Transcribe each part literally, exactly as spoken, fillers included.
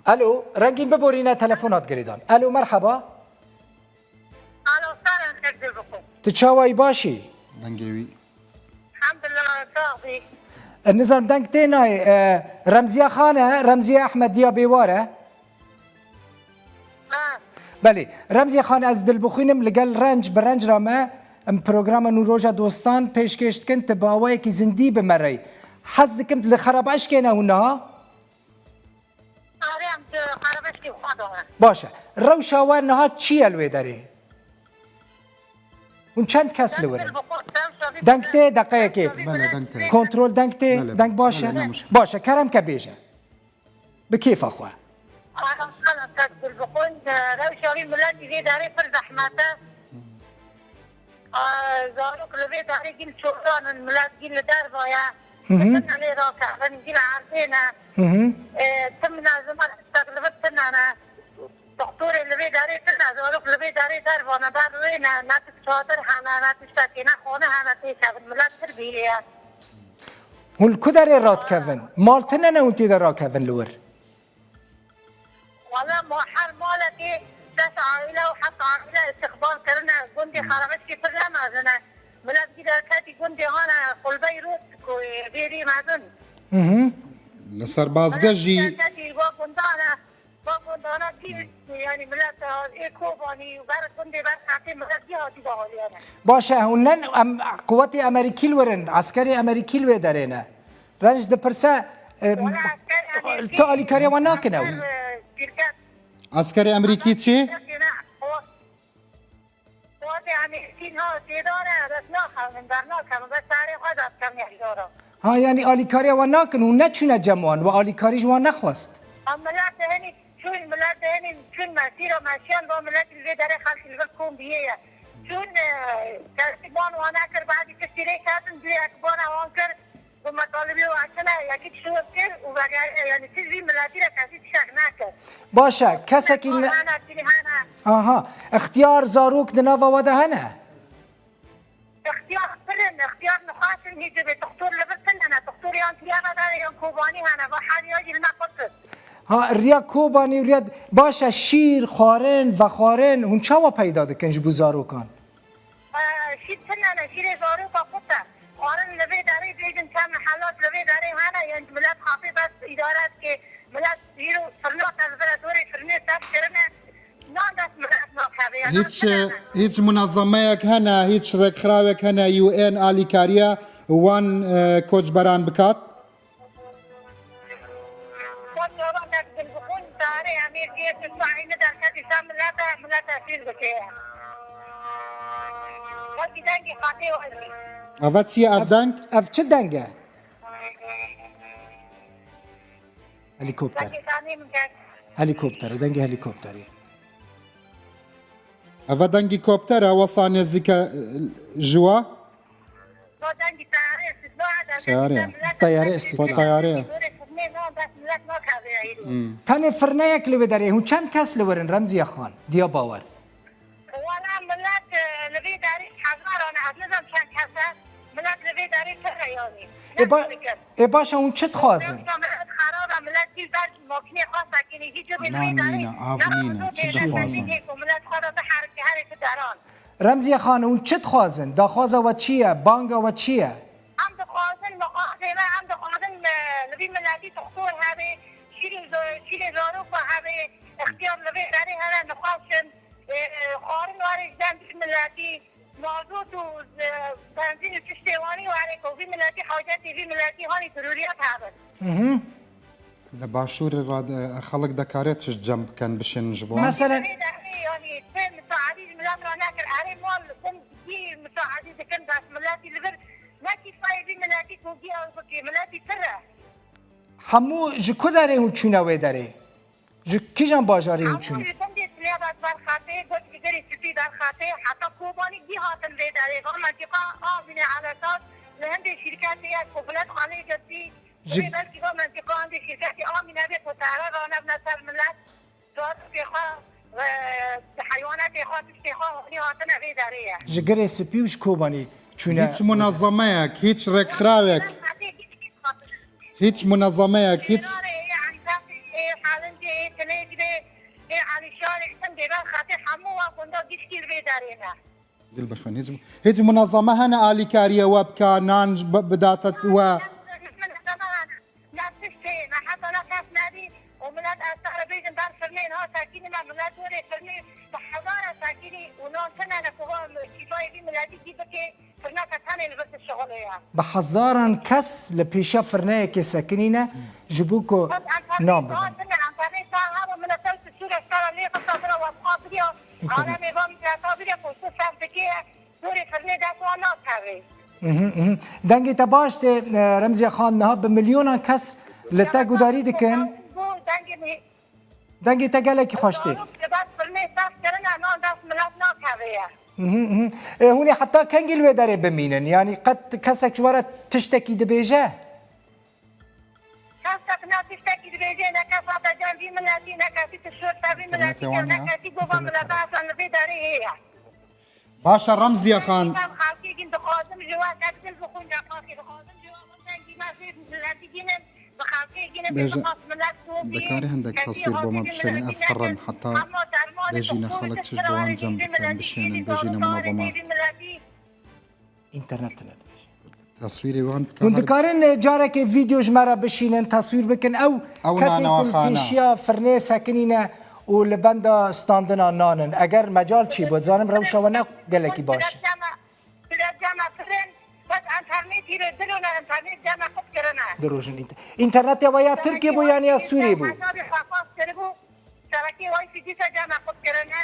Alo, Rengîn, biborîne, telefonat girêdan. Alo, merheba. Alo, serên xêr, Dilbixwîn. Tu çawa yî, baş î? Dengê wî. Elhamdulillah, sax bî. E, nizam deng tê nayê, e, Remziye Xan e, Remziye Ehmediya Bêwar e. Ha. Belê, Remziye Xan, ez Dilbixwînim, li gel Renc, bi Renc re me, em programa Nûroja Dostan pêşkêş dikin, tu bi awayekî zindî bi me re yî. Hez dikim li xerabeşkê ne hûn niha? Arê, em di xerabeşkê xwe de ne. Baş e. Rewşa we niha çi ye li wê derê? Hûn çend kes li wir in? Deng tê, deqeyekê. Bele, deng tê. Kontrol, deng tê, bele, deng baş e? Bele, ne muşkil. Baş e, kerem ke bêje. Bi kêfa xwe. Ara, ara, tek Dilbixwîn, rewşa wî miletî vê derê pir zehmet e. A, zarok li vê derê gîl çoran in, milet gîl li derva ye. Hı hı. Dikin lê rakevin, gîl erdê ne. Hı hı. E, tim nezima tiştek li vir tune ne. Doktorê li vê derê tune, zarok li vê derê derva ne, ber wê ne, ne tu çadir hene, ne tiştekê, ne xane hene têkevin, milet pir bîrê ye. Hûn li ku derê radikevin? Mal tune ne hûn tê de rakevin li wir? Wala ma her malekê des aîle û heft aîle îstiqbal kirine, gundê Xerabeşkê pir ne mezin e. Milet gî derketî gundê hane Qulbey Rût ku vêrî mezin. Hı hı. Li serbazgeh jî. Milet gî derketî va gundane, va gundane kî, yanî milet ê Kobanî û ber gundê ber qetê milet gî hatî bahaliyane. Baş e, hûn nen em, quwetê Amerîkî li wir in, eskerê Amerîkî li wê derê ne. Renc dipirse, e, Wala esker Amerîkî, tu alîkariya wan nakin ew? Esker, e, şirket. Eskerê Amerîkî çi? Şirketê ne, o, o de Amerîkî ha têdar e, bes naxevin, bernakevin, bes tarê xwe de dikem yekdara. Ha, yanî alîkariya wan nakin û neçûne cem wan, we alîkarî ji wan nexwest? Em milet de henî çûn, milet de henî çûn mesîra meşiyan, ba milet li vê derê xelkî li vir kom bîye ye. Çûn, e, kesî ban wan nekir, badî tiştî lê ketin, duyek bana wan kir, Bi metalibê û Esena yekî tişt kir û vegeriya, yanî tu vî miletî re kesî tiştek nekir. Baş e, kesekî ne- Hene, tînî hene. Aha, ixtiyar, zarok di nava we de hene? Ixtiyar pir in, ixtiyar nixweş in, hî dibê doktor li vir tune ne, doktor yan Diyarbekirê yan Kobanî hene, va heriya jî li me qurt in. Ha, riya Kobanî û riya, baş e, şîr, xwarin, vexwarin, hûn çawa peyda dikin ji bo zarokan? E, şîr tune ne, şîrê zaroka qut e. Xwarin li vê derê bêjin çend mihelat li vê derê hene, yên milet xapê bes îdare dike. Milet îro firna te li vir e, dorê firnê sed kirine. Nan dest milet nakeve, ya nan Hiç, tune e, ne. Hiç munezemeyek hene, hiç rêkxirawek hene, U N alîkariya wan, e, koçberan bikat? Xwe çawa nek Dilbixwîn, tarê em ê diyê tu saî ne derketî ser milete, milete fîr bike. Wekî dengê qatê wezî. Eve çi ye ev deng? Ev çi deng e? Helîkopter. Dengê kanê min deng. Helîkopter e, dengê helîkopterê. Eve dengî kopter e, wesa nêzîk e, e, ji we? Seyare. Teyare îstî. Xwe teyare ye. Hmm. Tenê firneyek li wê derê. Hûn çend kes li wir in, Remziye Xan? Diya Bawer. Wala milet, e, li vê derê hezaran e, ez nizam çend kes e. Milet li vê derê pir e yanî. Ê ba-, ê baş e, hûn çi dixwazin? Milet xerab e, milet dîl ber makînê xwe sekinî. Hîç cibê li vê derê. Nan nîne, av nîne, çi dixwazin? Milet xwe de biherike herê tu deran. Remziye Xan, hûn çi dixwazin? Daxwaza we çi ye? Banga we çi ye? Em dixwazin, mixwazê me, em dixwazin, e, li vî miletî doktor hebe, şîrê zo-, şîrê zarok ve hebe, ixtiyar li vê derê hene, nixweş in, e, xwarin were ji dem vî miletî, mazot û, e, benzîn û tiştê wanî were ku vî miletî hacetê vî miletî hanî zerûriyet hebin. Mhm. Li başûrê re de xelk dekare tişt cem bikin, bişên ji bo? Meselen, Vê derê, yanî, tu misaedî ji milet re nekir. Erê, mal, kum, gî misaedî dikin, bes miletî li vir ne kîfayê vî miletî ku gî ew bikê. Miletî pir e. Hemû ji ku derê hûn çûne wê derê? Ji kîjan bajarê hûn çûne? Hemû ji gundê Silêbet Berxetê, gund Girê Spî Berxetê, heta Kobanî gî hatin vê derê. Va mentîqa Avînê Elesas li hindê şîrketê ye ku milet xwe lê girtî. Ji Wê belkî va mentîqa hindê şîrketê Amîne bê ku tare ranevne ser milet, zarokê xwe, e, heywanatê xwe, tiştê xwe hanî hatine vê derê ye. Ji Girê Spî û ji Kobanî çûne. Hiç munezemeyek, hiç rêkxirawek, hiç munezemeyek, hiç Ê, Helincê, ê, Kilê dibê, ê Alîşarê, em dê ben xetê hemû wa gunda gişkî li vê derê ne. Dil bixwin. Hiç, hiç munezeme hene alîkariye we bika, nan bi-, bidate we? Munezeme hene. Ne tiştê, ne heta ne kes nebî û milet ez te re bêjim ber firnê niha sekînî me, milet dorê firnê bi hezara sekînî û nan tune ne ku va şîfayê vî miletî kî bike. Firneke tenê li vir dişixulê ye. Bi hezaran kes li pêşiya firneyekê sekinîne ji bo ku nan bibin. Tune enterneta hebe min li ser tu sûre ştara lê xista bira we xabiriya. Alemê va min heta biriya ku tu sev dikê dorê firnê dest wan nakevê. Mhm, mhm. Dengê te baş tê, e, Remziye Xan, niha bi milyonan kes li te gudarî dikin. Dengê min Dengê te gelekî xweş tê. Zarok li ber firnê sef kirine, nan dest milet nakeve ye. Mhm, mhm. E, hûn ê heta kengî li wê derê bimînin? Yanî qet kesek ji we re tiştekî dibêje? Kesek ne tiştekî dibêje, ne kes hate cem vî miletî, ne kesî tişört te vî miletî kir, ne kesî gova mileta esan li vê derê heye. Baş e Remziye Xan. Em xelkê gîn dixwazim ji we tek dil bixwin, ya xelkê dixwazim ji we dengî me vê miletî gînin, bi xelkê gînin, bêje, bixas milet ku bî, dikarî hindek teswîr bo me bişênî, ev firn heta bêjîne xelk çi ji bo wan cem bikin, bişênin, bêjîne munezema. Înternet tune dibêje. Teswîrê wan bike. Hûn dikarin, e, carekê vîdeo ji me re bişînin, teswîr bikin. Ew kesên ku li pêşiya firnê sekinîne û li benda standina nan in. Eger mecal çêbû, dizanim rewşa we ne gelekî baş e. Direk cama firin, bes enternetî re dilo ne enternet cama qut kirine. Di rojin înter-, înternetê we ya Tirkiyê bû yan ya Sûriyê bû? Hesabê xwe qas kiribû. Şebekê Wi-Fi dîsa cama qut kirine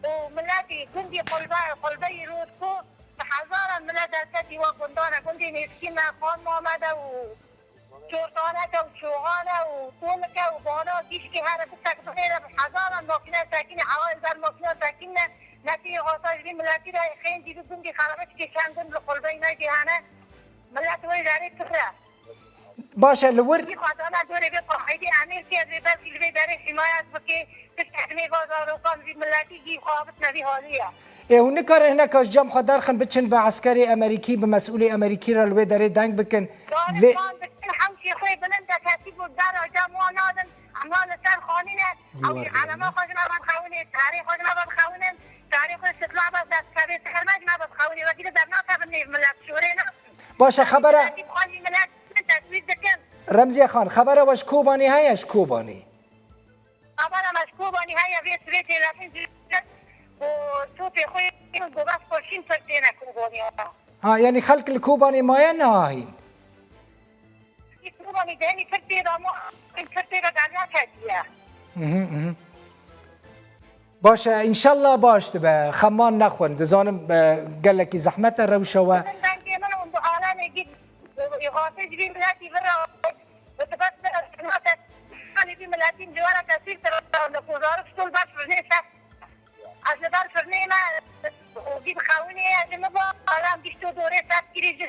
û miletî gundî Qulbe-, Qulbeyî Rûd ku bi hezaran milet derketî wa gundan e, gundê nêzikî me, Xan Mamed e û Çortaneke û Çoxan e û Tonik e û Bana Gişkî here bitek bixêre bi hezaran makîne sekîne, hewayê li ber makîna sekîne, ne tê hata ji vî miletî re xêncî bi gundî Xerebeçikê çend gund li Qulbeyî me jî hene, milet wê derê pir e. Baş e, li wir. Jî xwezana dorê vê qaîdê Amerîkê ez ê belkî li vê derê hîmayet bikê, tiştek nêva zarokan vî miletî jî xwe avitne vî halî ye. Ê, hûn nikarin hineka ji cem xwe derxin biçin bi eskerê Amerîkî, bi mesûlê Amerîkî re li wê derê deng bikin. Vê Zarê wan dikin hemşî xwê bilind e, kesî ku dera cem wan nadin, em wan li ser xanîne, ew jî elema xwe ji me vedixewinê, tarê xwe ji me vedixewinin, tarê xwe şitla bes dest kevê ser me ji me vedixewinê, wekî li dernakevin nêv milet şorê nakin. Baş e, xebera. Kesî xwendî milet teswîr dikin. Remziye Xan, xebera we ji Kobanê heye, ji Kobanê? Xebera me ji Kobanê heye, vê sibê têlefinê ji û topê xwe yên ku bes xweşîn pir têne Kobanê. Ha, yanî xelk li Kobanê maye niha hîn? Li Kobanê de henî pir tê de ma, pir tê de derya ketiye. Mhm, mhm. Baş e, înşallah baş dibe. Xeman nexwin. Dizanim, e, gelekî zehmet e rewşa we. Min dengê min û bi alemê gî, îxafê ji vî miletî vir re, bi tibet bi esnate, hanî vî miletî ji we re tesîr kir, li ku zarok stol ber firnê ser. Ez li ber firnê me, û gî dixewinê, ez ji min ba, alem gişt û dorê ser kirî ji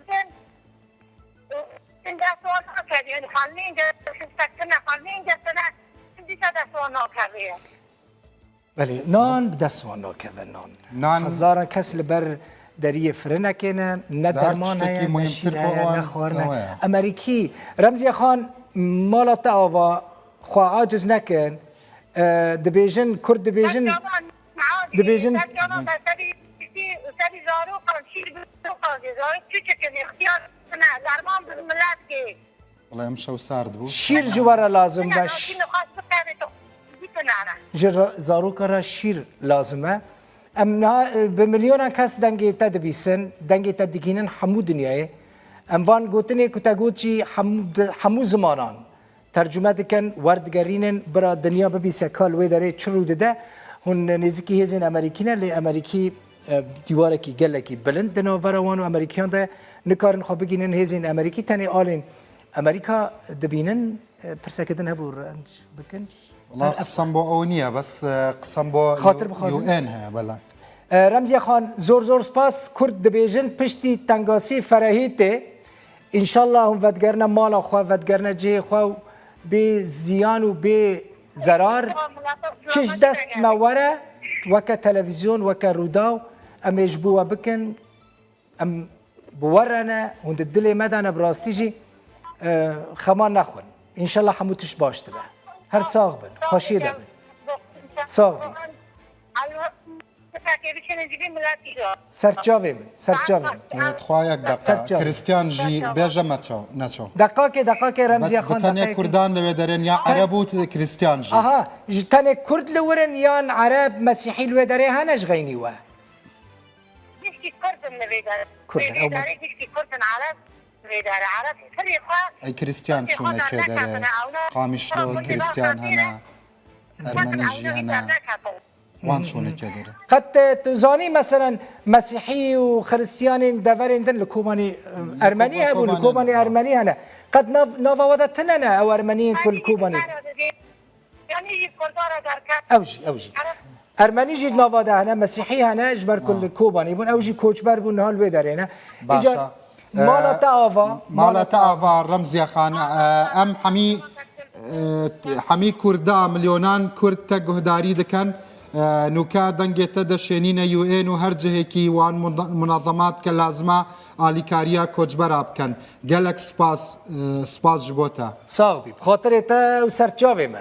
min. Û dest wan nakevî, yanî xalnên de, sekirine, xalnên de tine, dîsa dest wan nakevê. Belê, nan bi dest wan nakeve nan. Nan Hezaran kes li ber deriyê firinekê ne, ne derman heye, ne şîr heye, ne xwarin e. Emerîkî, Remziye Xan, mala te ava, xwe aciz nekin. E, dibêjin, Kurd dibêjin, dibêjin. Serî zarokan, şîr bi zarokan, zarok çi çikin, ixtiyar ne, derman bi milet kê. Wela em şew sard bû. Şîr ji we re lazim be. Ji re-, zaroka re şîr lazim e. Em niha, e, bi milyonan kes dengê te dibîsin, dengê te digihînin hemû dinyayê. Em van gotinê ku te got jî hemû di-, hemû zimanan tercume dikin, werdigerînin, bira dinya bibîse ka li wê derê çi rû dide. Hûn nêzikî hêzên Amerîkî ne, lê Amerîkî, e, dîwarekî gelekî bilind di navbera wan û Amerîkiyan de, nikarin xwe bigihînin hêzên Amerîkî, tenê alên Amerîka dibînin, e, pirseke din hebû, renc bikin? Wela qisem bo ew niye, bes, e, qisem bo Xatir bixwazin. U N heye, bela. E, Remziye Xan, zor zor spas. Kurd dibêjin, piştî tengasî ferehî tê. Înşallah hûn vedigerine mala xwe, vedigerine cihê xwe û bê ziyan û bê zerar. Çi ji dest me were, weke televîzyon, weke Rûdaw, em ê ji bo we bikin. Em bi we re ne, hûn di dilê me de ne, bi rastî jî, e, xema nexwin. Înşallah hemû tişt baş dibe. Her sax bin, xweşiyê de bin. Sax bî. Serçavê min, serçavê min. Dixwa yek deqa. Kristiyan jî bêje me çaw, neçaw. Deqakê, deqakê Remziye Xan. Bi tenê Kurdan li wê derên ya Ereb û Kristiyan jî. Aha, ji tenê Kurd li wir in yan Ereb, Mesîhî li wê derê hene ji xeynî we? Giştî Kurd in li vê derê. Kurd in, ew me. Giştî Kurd in Ereb. Ey Kristiyan çûne kê derê? Qamişlo Kristiyan hene, Ermenî jî hene. Wan çûne kê derê? Qet e, tu zanî meselen Mesîhî û Xiristiyanên deverên din li Kobanî e, Ermenî hebû, li Kobanî Ermenî hene. Qet nav, nava we de tune ne ew Ermeniyên ku li Kobanî. Yanî ji Kurdan re derket. Ew jî, ew jî. Ermenî jî nava de hene, Mesîhî hene, ji ber ku li Kobanî bûn, ew jî koçber bûn, niha li wê derê ne. Baş e. Mala te ava. Mala te ava, Remziye Xan. E, em hemî, e, hemî Kurda, milyonan Kurd te guhdarî dikin. E, nûke dengê te deşênîne U N û her cihekî wan muna-, munazemat ke lazima alîkariya koçbera bikin. Gelek spas, e, spas ji bo te. Sax bî. Bi xatirê te û serçavê me.